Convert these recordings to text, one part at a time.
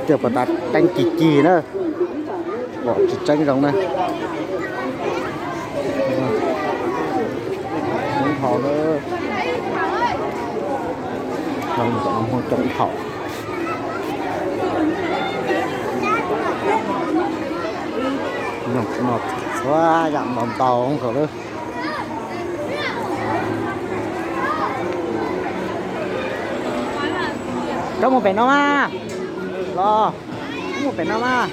Tiaj pas tas teeb kis kis na, pom tsis tseeb zoo na. Hau na, coob thaum. Txhua yam ntau ntau nkaus lawm. Koj mus pem no mas, los, koj mus pem no mas,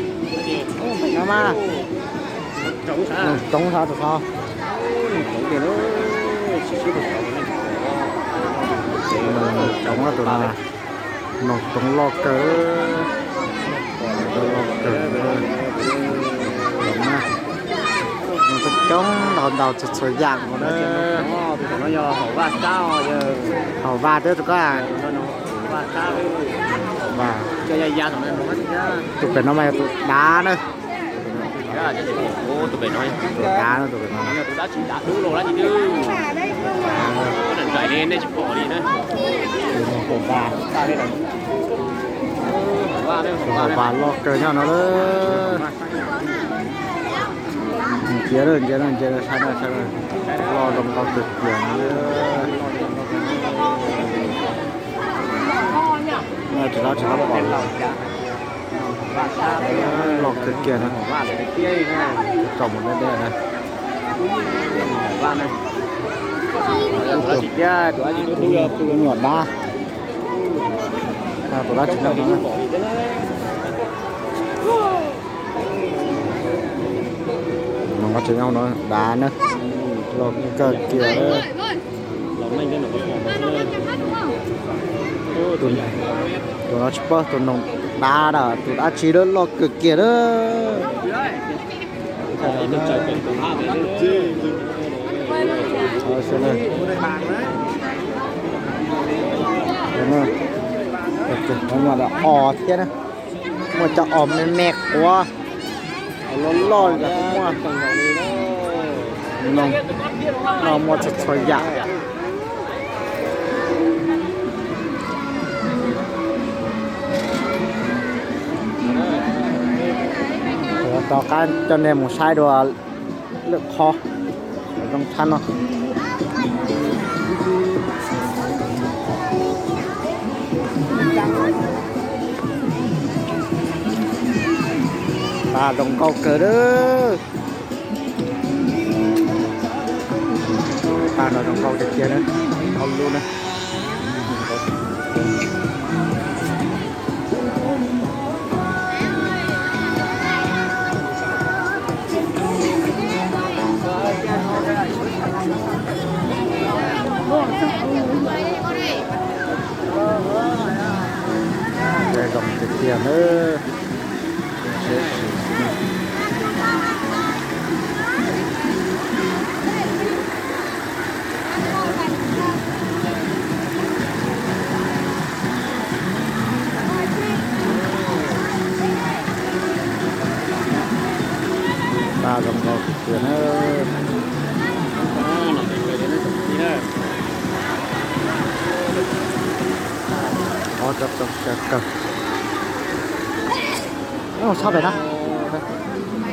koj mus pem no mas. Noog coob sab tus qhov. Noog coob tus no, noog coob loj kawg, loj kawg. Noog coob ntau ntau txhua txhua yam mus na. Haum vaj thiab tus koj. Tus pem no mas yog tus dav na. Tus dav na, tus pem no. Tus haum vaj, tus haum vaj loj kawg nyob no lawm. Ntsia lawm, ntsia lawm, ntsia lawm, saib na, saib na. Loj zoo nkauj kawg kiag no. Tsis loj, tsis loj pom. Loj kawg kiag na. Tsom mus deb deb na. Nyuam dab. Tus dab tsis nyob no. Dav na. Loj kawg kiag. Tus no tsis paub tus noog dav na, tus dab tsi loj kawg kiag na. Muaj os thiab na, muaj cov os me me quav, loj loj li los kuj muaj. No muaj txhua txhua yam. Rov qab coj nej mus saib dua lwm qhov zoo tshaj no. Paj zoo nkauj kawg lawm. Paj no zoo nkauj tiag tiag na, nkauj lub na. Zoo tiag tiag na. Paj zoo nkauj tiag na. Ob tsob txoov sawv kawg. Wb mus txog pem no.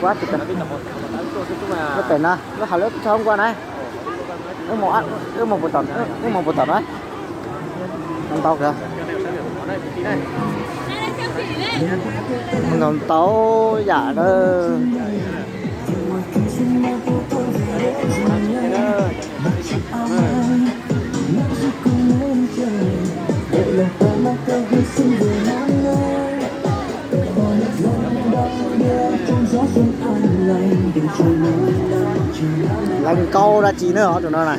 Wb pem no, wb hais lub txog nqua na. Wb mus, wb mus puas tom, wb mus puas tom na. Ntau kawg. Ntau ntau yam na. Leej nkaub dab tsi na, tus no na.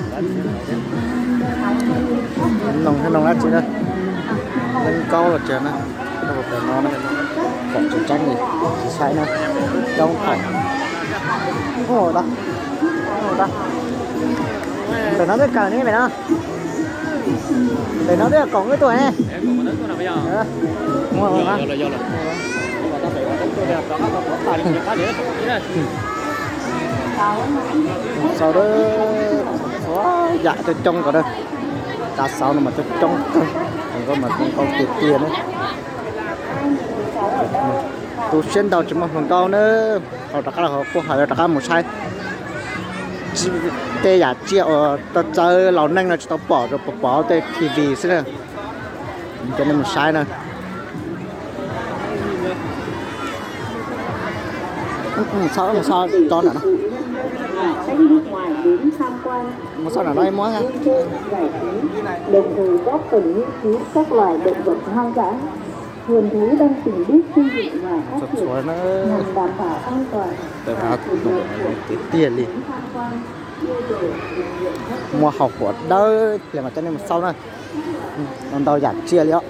Noog, noog dab tsi na. Leej nkaub los tsaws na. Pem no na, pom tseeb tseeb li, tsis saib na. Coob thaum. Pem no twb kawg ne, pem no. Pem no twb yog koom wb tuaj ne. Sau dab, txhua Yam coob coob ko na, kav xauv no mas coob coob kawg, hluas nkauj mas zoo nkauj tiag tiag na. Tu siab ntau tsis muaj hluas nkauj na. Ho rov qab los kuj hais rov qab mus saib tej yam tsiaj uas txawv txawv laus neej no tsis tau pom, pom pom tej T V xwb na. Coj nej mus saib na. Mus so, mus so cov ntawm no. Mus so ntawm no muab. Đồng thời góp phần nghiên cứu các loài động vật hoang dã, vườn thú đang từng bước xây dựng và phát triển, nhằm đảm bảo an toàn và quyền lợi của khách tham quan, yêu cầu thực hiện các Muaj hauv quav dawb pliag mas coj nej mus xauj na. Ntau yam tsiaj li os.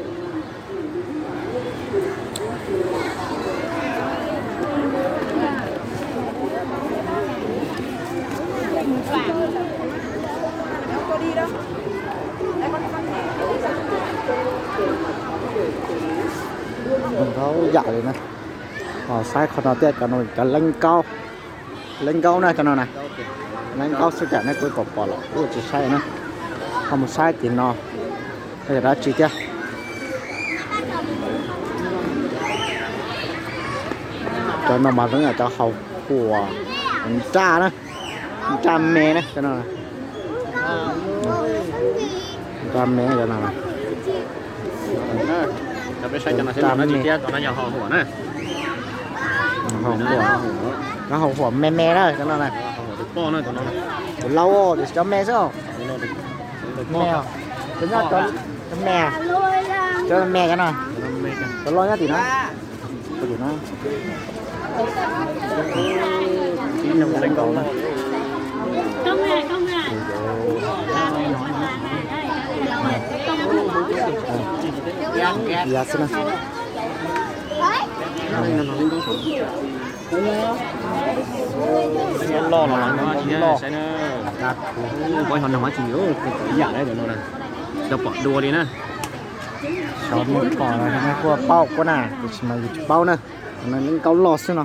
Ntau yam li na. Ho saib qhov no thiab, cov no cov leeb nkaub. Leeb nkaub na cov no na. Leeb nkaub xwb cas nej kuj pom pom los kuj tsis saib na. Ho mus saib tim no, yog dab tsi thiab. Cov no mas zoo yam cov hauv huam nraj na, nraj me na cov no. Nraj me cov no. Nraj me. Hauv huam, cov hauv huam me me na cov no na. Tus laus tiam sis cov me xwb. Me, cov nyob cov me, cov me cov no, cov loj nyob tim no. Xwb na. Loj los loj, loj. Pom dua li na. Xyov muaj pom los nej kuj paub kuv na, tiam sis mas yus tsis paub na. Leej nkaub loj xwb no.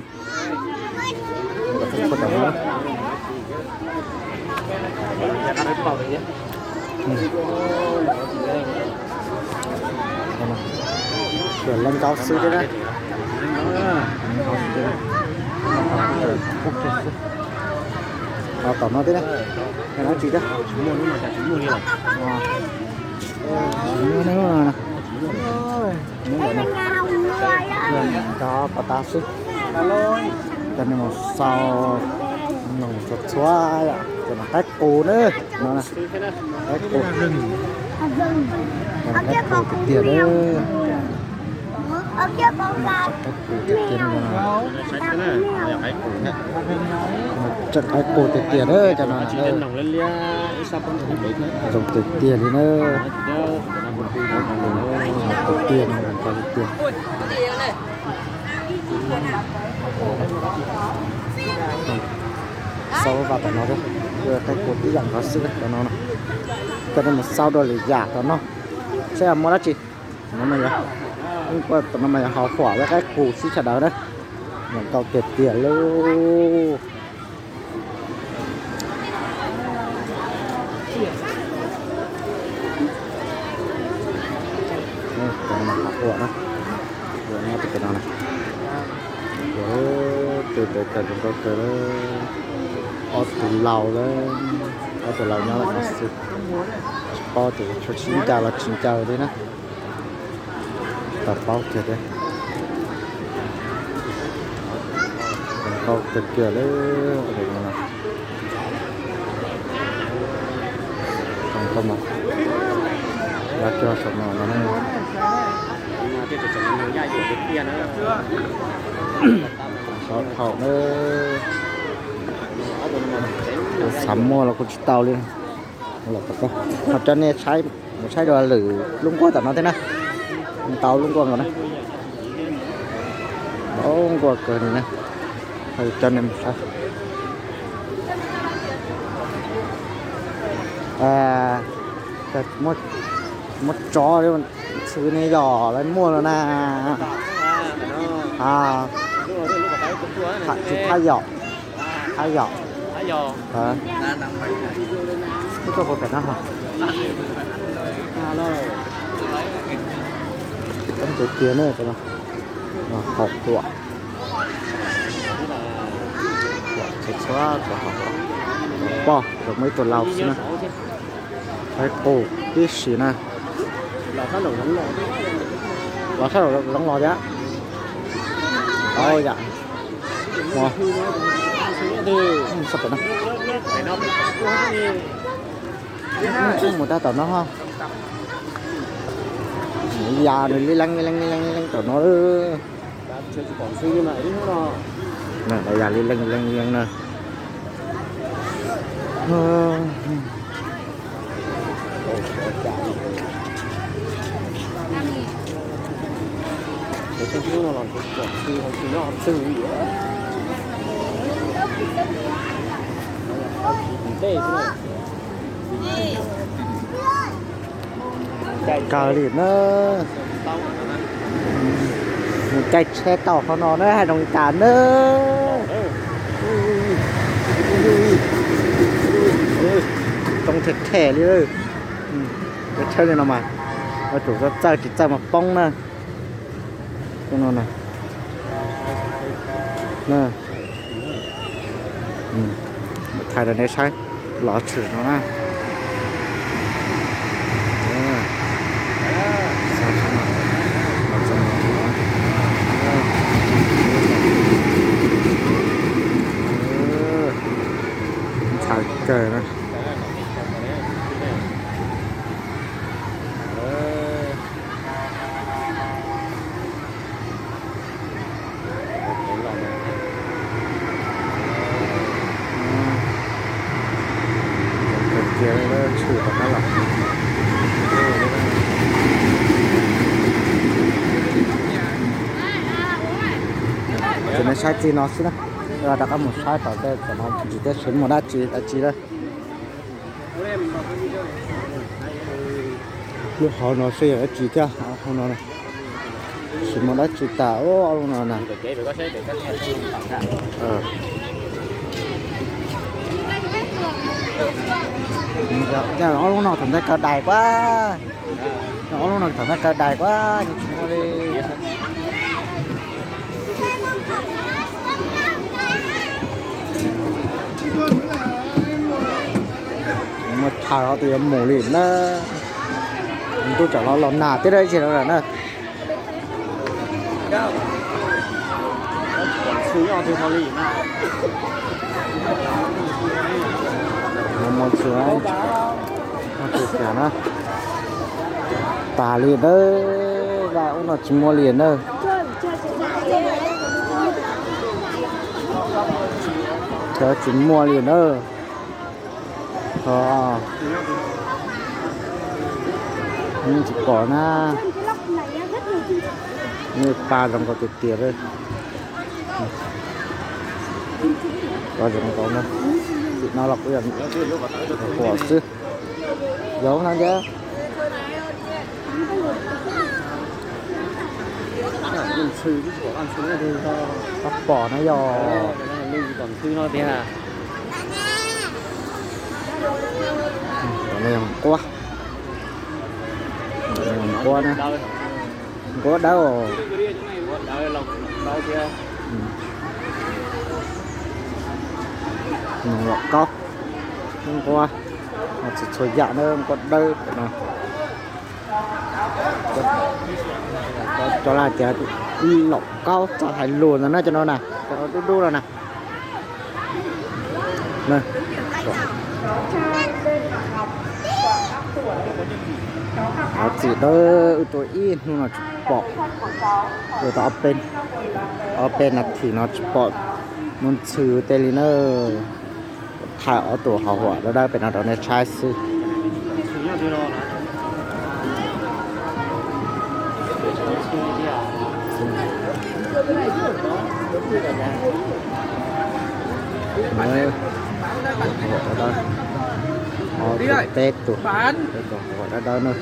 Leej nkaub xwb thiab na. Ho tom no thiab na. Dab tsi thiab? Tsis muaj no. Cov pas tas xwb. Cov no mus xau, no txhua txhua yom, cov no qaib qus na, no na, qaib qus, cov no qaib qus tiag tiag na, qaib qus tiag tiag na. Tseem qaib qus tiag tiag na, cov no zoo tiag tiag li na. Tiag tiag, tiag. Xau vaj tom no thiab, qaib qus tib yam nkaus xwb tom no. Coj nej mus xauj dua lwm yam tom no, saib muaj dab tsi. Tom no mas yog, tom no mas yog hauv huam thiab qaib qus xwb sawv daws na. Zoo nkauj tiag tiag lauj. Ua no, tus ntawd cas zoo nkauj kawg lawm. Ob tug laus lawm, ob tug laus nyob lawm no xwb. Tsis paub tias tshuav sib ncaws los tsis ncaws li na. Tau paub kiag thiab. Zoo nkauj tiag tiag li. Zoo nkauj mas, yog cog saum no no ne. Sov thaum na, kuv xav muaj los kuv tsis tau li. Ho coj nej saib, mus saib dua lwm lub nkuaj tom no thiab na. Ntau lub nkuaj nkaus na. Ntau nkuaj kawg li na. Ho coj nej mus saib. Muaj tsov xwb ne, yog lawv muaj los na. Tham tsis thab yom, thab yom. Tuaj pom pem no ho. Coob tiag tiag na, haus tuam. Txhua txhua tus haus tuam, pom zoo muaj ib tug laus xwb na. Qaib qus tib si na. Los sab laum zoov los thiab. Yam, mus tab tom no ho. Yam nws li leej li leej li leej li leej tom no. Yam li leej li leej li leej na. Kawg li na. Mus caij tsheb tau qhov no na, hais zoo li cas na. Coob them them li. Tsheb li no mas yuav tsum txawj tsis txawj mas poob na. Thaij rau nej saib lov tshwm no na. Ntxhais kawg na. Ces nej saib txij no xwb na, rov qab mus saib tom ntej tom no tsis teb tsis muaj dab tsi dab tsi lawm. Lub hauv no xwb yog dab tsi thiab, hauv no tsis muaj dab tsi tas, ob lub no na. Ob lub no thaum ntej kaw dais kuab, ob lub no thaum ntej kaw dais kuab, tsis muaj li. Muaj chaw ho twb yuav mus li na. Tub tsam los los nag thiab dab tsi no lawm na. Mus mus txwv, mus txwv tiag na. Tas li na, ub no tsis muaj li na. Cov tsis muaj li na. Tsis pom na. Nws pa zoo nkaus tiag tiag li. Pa zoo nkaus na. Tim no los kuj yog pom xwb. Zoo no thiab. Koj pom na yog. Nquab, nquab na, nquab dawb. Los kaub, nquab, txhua txhua yam na, nquab dawb no. Cov lawv tias laum kaub txawj hais lus ntawd na, cov no na, cov dub dub no na. Cov txiv dawb, wb tuaj ib hnub no tsis pom, tuaj tau ob peb, ob peb nas this no tsis pom mus ntxhw tej li na. Thaij ob tug hauv huam dawb dawb pem no rau nej saib xwb. Peb tus, peb tus hauv huam dawb dawb na.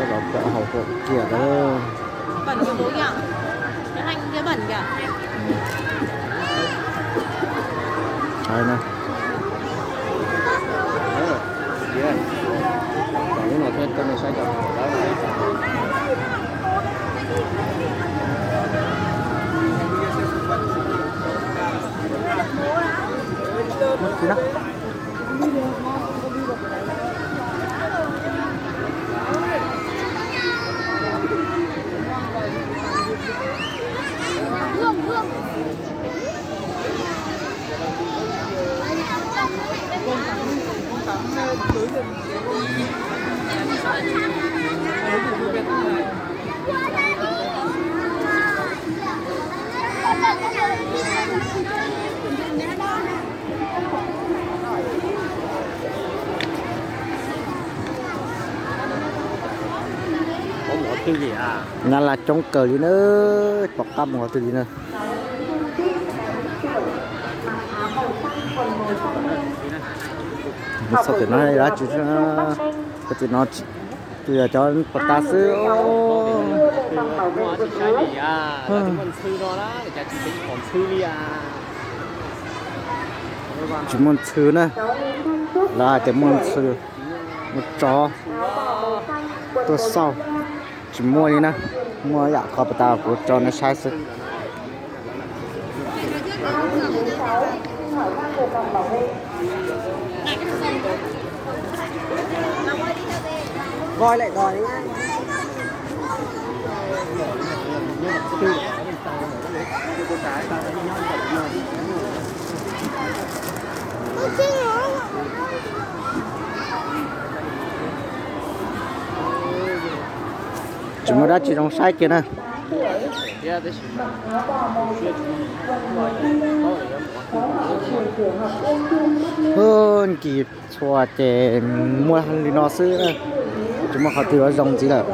Los pom hauv huam kiag lawm. Saib na. Nyab Laj coob kawg li na, tom qab mus qhov twg li na. Mus txog tim no dab tsi, tim no tsuas yog cov pos tas xwb. Tsis muaj ntxhw na, lawv hais tias muaj ntxhw, muaj tsov tuaj xauj. Tsis muaj li na, muaj yam qhov pos tas kuv tso nej saib xwb. Tsis muaj dab tsi zoo saib kiag na. Nkis txhua ces muaj li no xwb, tsis muaj qhov twg zoo ntxiv lawm.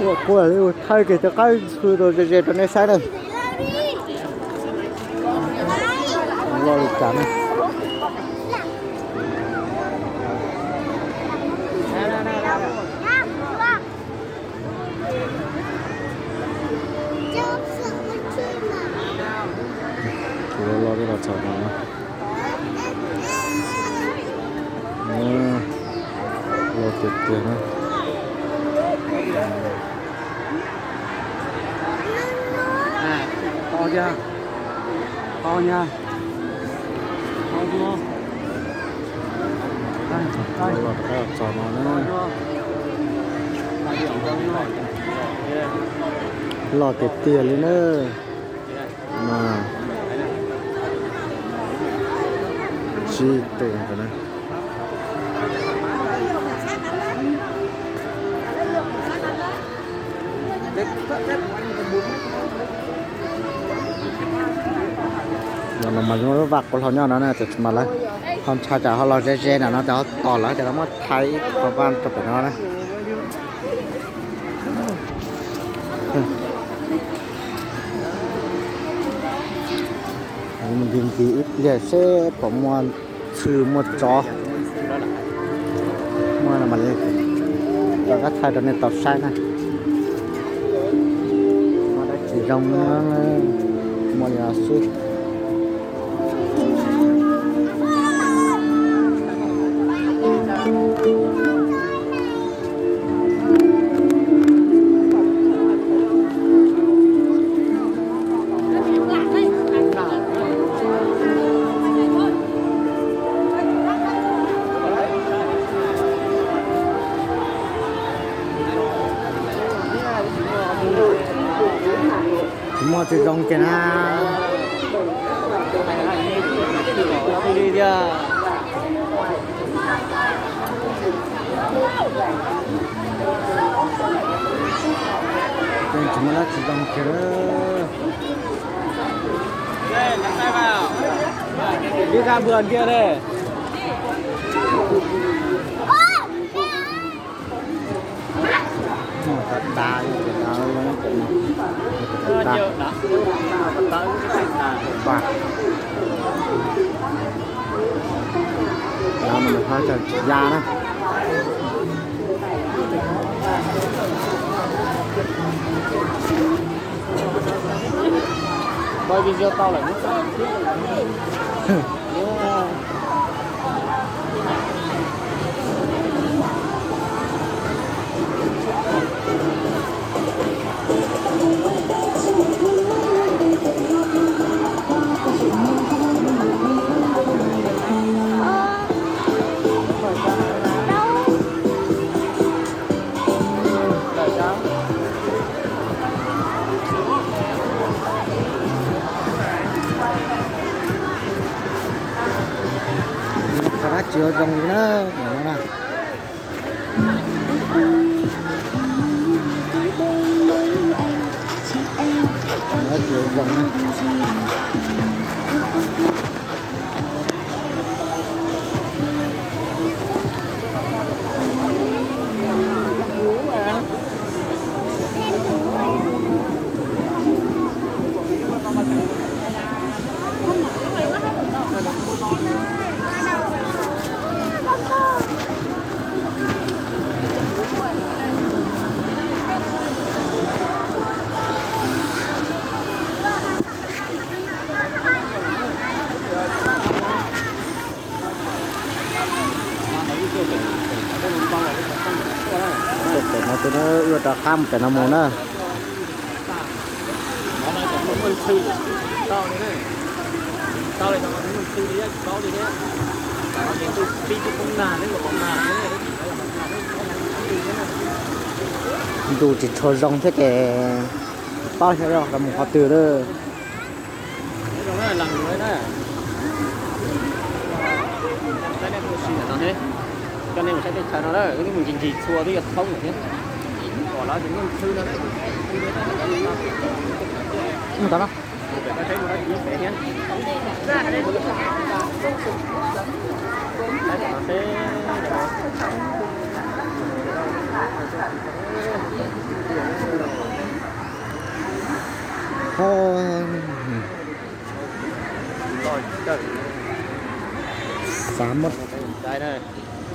Ua kuv ua thaij kiag cov qaib ntxhw rau ze ze rau nej saib na. Loj li cas na. Tus loj loj los txog no na. Loj tiag tiag na. Loj tiag tiag li na. Mas sib tus ntawd na. Los no mas zoo lub vaj quav hlau nyob no na, tab sis mas lawv ho ntshai tsam ho los ze ze na no ces ho tos lawv ces lawv muab thaij ib qho vaj rau pem no na. Nti nti ib pliag seb puas muaj ntxhw muaj tsov. Muaj no mam li rov qab thaij rau nej tau saib na. Muaj dab tsi zoo, muaj li no xwb. Tsis muaj tsis zoo kiag na. Tsis muaj dab tsi zoo kiag. Ib thaj npua ntiag ne. Ya na. Quay video tau lawm. Qhov dab tsi zoo li na, no na. Qhov dab tsi zoo na. Pem no tus na, wb rov qab mus pem no mus na. Ntuj tsis tshua zoo thiab ces paub xyov yog mus qhov twg lawm. Coj nej mus saib teb chaws no na, wb twb mus ncig ncig txhua twb yuav thoob lawm thiab. Pom lawv tus nyuj ntxhw no na. Xav muab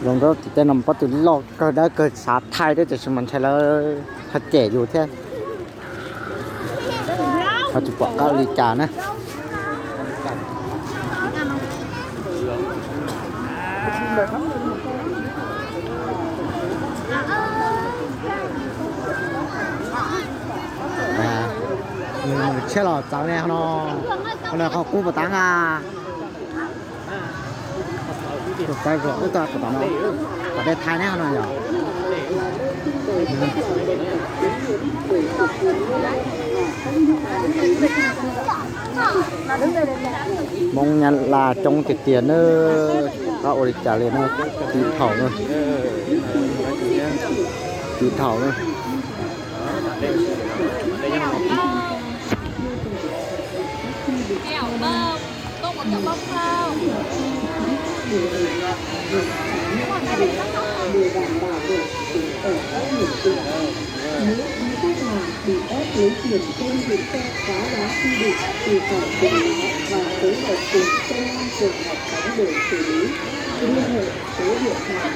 zoo rau tim tej no pob tw loj kawg dawb kawg xav thaij thiab tiam sis mas ntshai lawv ho cem yus thiab. Ho tsis pom qab li cas na. Mus tshiab los txawv ne no. Qhov no qhov kub puas tau a? Tus tau kom tom no, tom tej thaij ne no yog. Hmoob Nyab Laj coob tiag tiag na, qab ua li cas li na, tim thaum na, tim thaum na. Nếu ai khách hàng bị ép lấy tiền trên thì sẽ có giá quy định thì phải trình báo và phối hợp cùng công an phường hoặc cán bộ xử lý. Liên hệ số điện thoại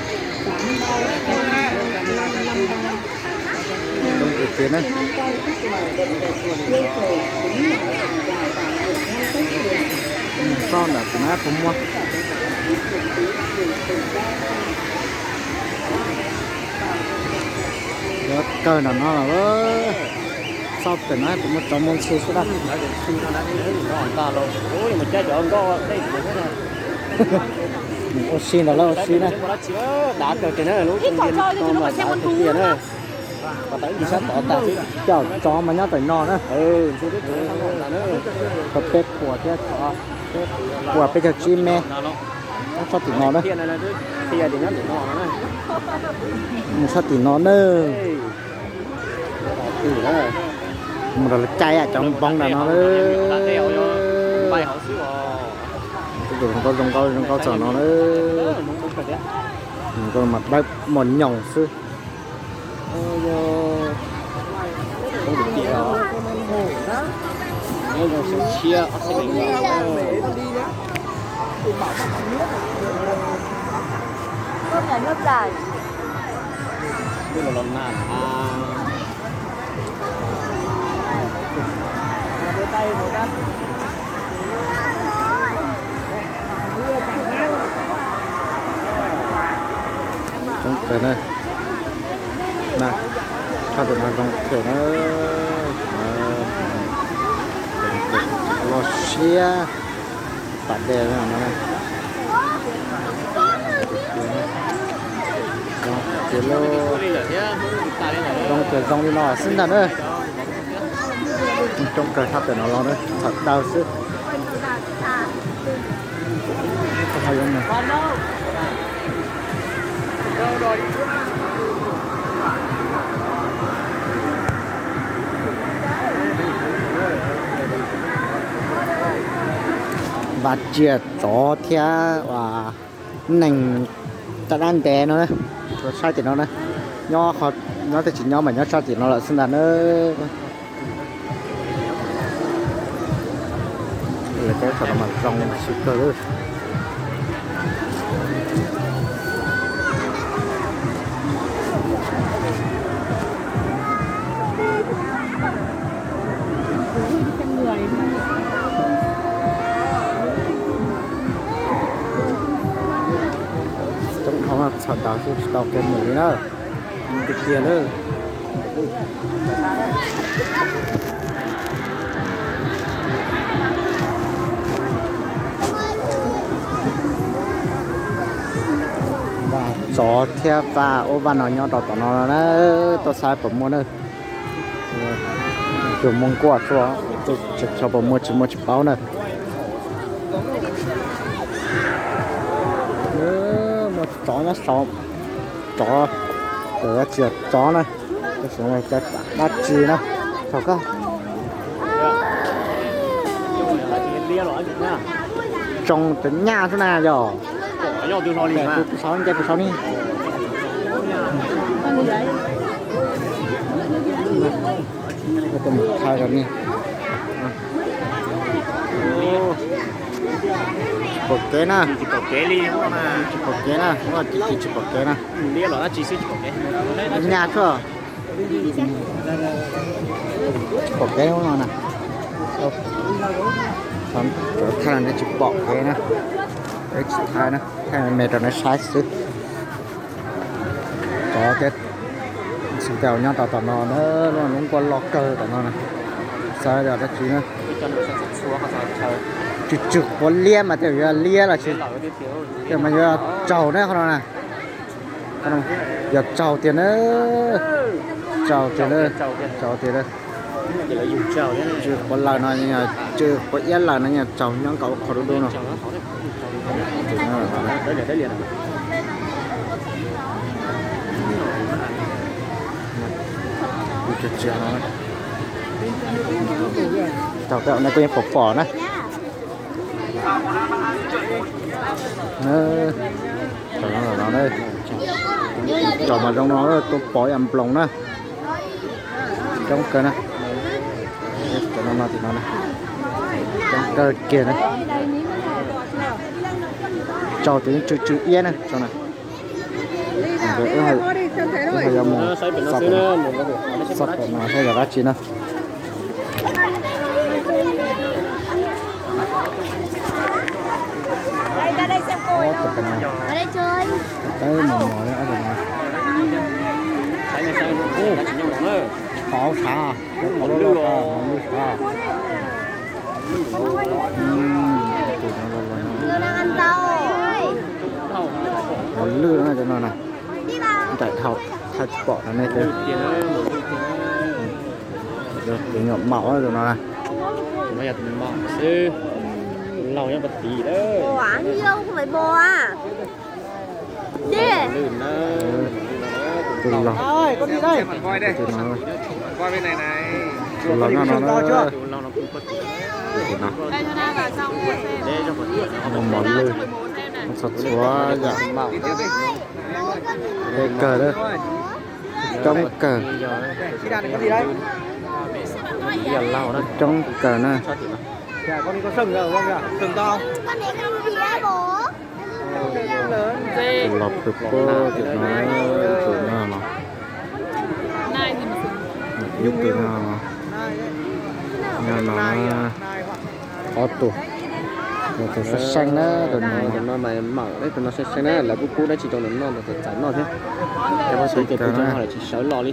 tám ba không năm năm ba. Txog ntawm tus na puas muaj. Yuav kawg nram no los, txog pem no puas muaj tsob muaj ntxhw xwb dab. Ua si ntawd lawm ua si na. Dav kawg tiag na, lub tiaj na. Cov tod mas nyob tom no na. Tau peb puas thiab, peb puas peb caug tsib mev. Nyob sab tim no na. Mus sab tim no na. Mus rau lawv caij cov npoo ntawm no lawm. Zoo nkauj zoo nkauj zoo nkauj txog no lawm. Zoo nkauj mas dawb mos nyoos xwb. Na, na, tshaj pem no zoo kawg na. Los siab pas dej no. Zoo kawg zoo li no xwb ntag na. Coob kawg tshaj pem no los na, txham taw xwb. Vaj tsiaj tsov thiab neeg caj dab ntev no, saib tim no na. Nyob, nyob twb tsis nyob mas nyob sab tim no lawm xwb ntag na. Lawv cov no mas zoo siab kawg. Coob dhau, txham taw xwb tsis tau kev mus li na. Tiag tiag lawm. Vaj tsov thiab vaj ub vaj no nyob rau tom no na, tuaj saib puas muaj na. Tsuas muaj nkuaj xwb, tsis tau puas muaj tsis muaj tsis paub na. Muaj tsov nyob saum, tsov, tsov na, dab tsi na, thaum koj tsoo cov nyaj xwb na yog. Kuv saud nce kuv saud ni. Thaij rau nej. Tsis pom kev na. Tsis pom kev na, tsis pom kev na. Nyaj xwb. Tsis pom kev no na. Cov thaij no tsis pom kev na. Tsis thaij na, thaij me me rau nej saib xwb. Cov thiab, tsis tau nyob rau tom no na, lub nkuaj loj kawg tom no na. Xav yog dab tsi na. Tsw tsw quav liab mas tej zaum yuav liab los sis, tej zaum mas yuav tsaug na qhov no na. Yog tsaug tiag na. Tsaug tiag na. Tsaug tiag na. Tsw quav lawm no, tsw quav iab lawm no yog tsaug nyob nkaus qhov dub dub no. Tau, nej kuj yeej pom pom na. Tsaug mas zoo no, tua pom ib yam nploos na. Coob kawg na. Cov no no tim no na. Coob kawg kiag na. Tsaug tias yeej tsw tsw iab na. Wb ho yuav mus xauj pem no saib yog dab tsi na. Peb mus mos li ob tug no. Pov sav, pov lwj sav. Mos lwj no cov no na. Ncaim dhau, thaij tsis pom no ne. Tus nyuam maum tus no na. Tus laus, tus no, tus laus nyob no na. Tus no, mos lwj, txhua txhua yam. Peb kawg lawm. Coob kawg. Coob kawg na. Tus los pw pub tus no, tus no no. Ib tug no, no no, ob tug. Tus saib seeb na, tus no mas mawm, tus no saib seeb na, lawv kuj pub dab tsi rau nws noj, nws txawm txawm noj thiab. Cov phooj ywg, tus coob no lawv tsis sawv los li,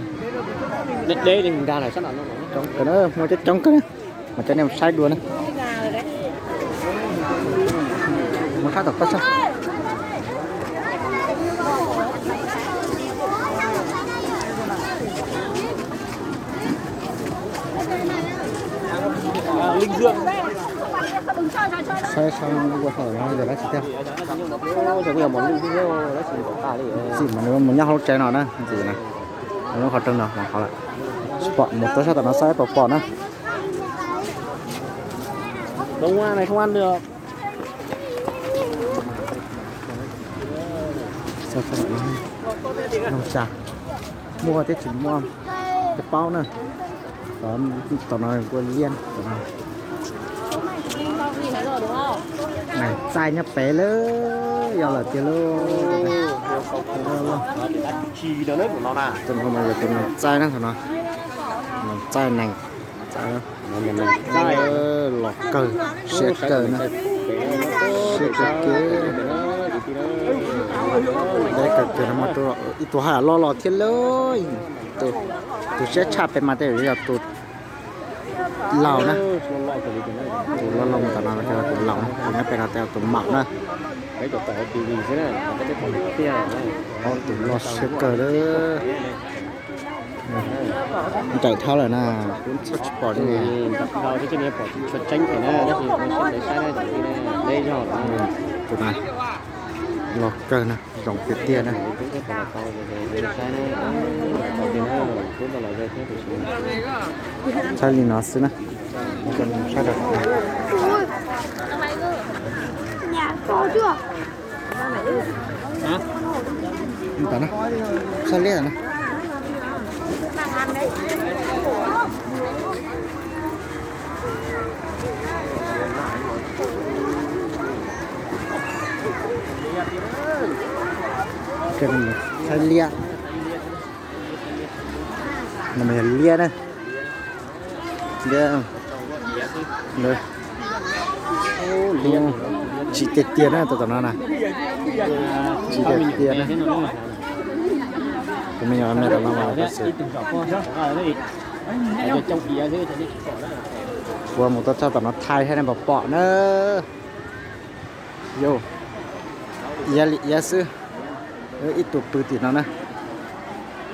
deb deb li nkag lawm sab nram no. Coob kawg na, muaj coob coob kawg na, mas cov nej mus saib dua na. Mus saib tom koj saib. Saib saib ua tau no yog dab tsi thiab. Ntxim mas nws mus nyob hauv lub tsev no na, ntxim na. Lub qhov rooj no qhov lawm. Tsis pom, mus tuaj sab tom no saib puas pom na. Noj tsa, muaj thiab tsis muaj, tsis paub na. Tom no kua liaj, nees txaij nyob pem lawm, yog lawm tiag lauj. Tus no mas yog tus nees txaij na, tus no nees txaij nees. Los kawg, siab kawg na, siab kawg kiag. Deb kawg kiag no mas ib tug haj yam loj los thiab lauj. Tus siab tshaj peb mas tej zaum yog tus laus na. Tus loj loj mus tom no ces yog tus laus na, tus nyob pem no tej yog tus mawm na. Ob tus loj siab kawg lawm. Nraim dhau lawm na, kuv tsis pom li. Tus na, los kawg na, zoo tiag tiag na. Saib li no xwb na. Saib rau. Saib liab na. Saib liab. No mas yog liab na. Liab. Tsim tiag tiag na, tus tom no na. Tsim tiag tiag na. Tus me nyuam me tom no mas ua mus tuaj txog tom no thaij thiab nej puas pom na. Yog iav li iav xwb. Ib tug pw tim no na,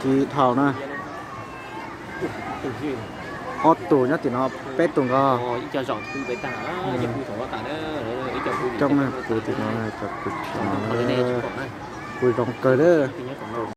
kiv dhau na. Ob tug nyob tim no, peb tug nkaus. Coob na, pw tim no, cov pw tim no, pw zoo kawg na.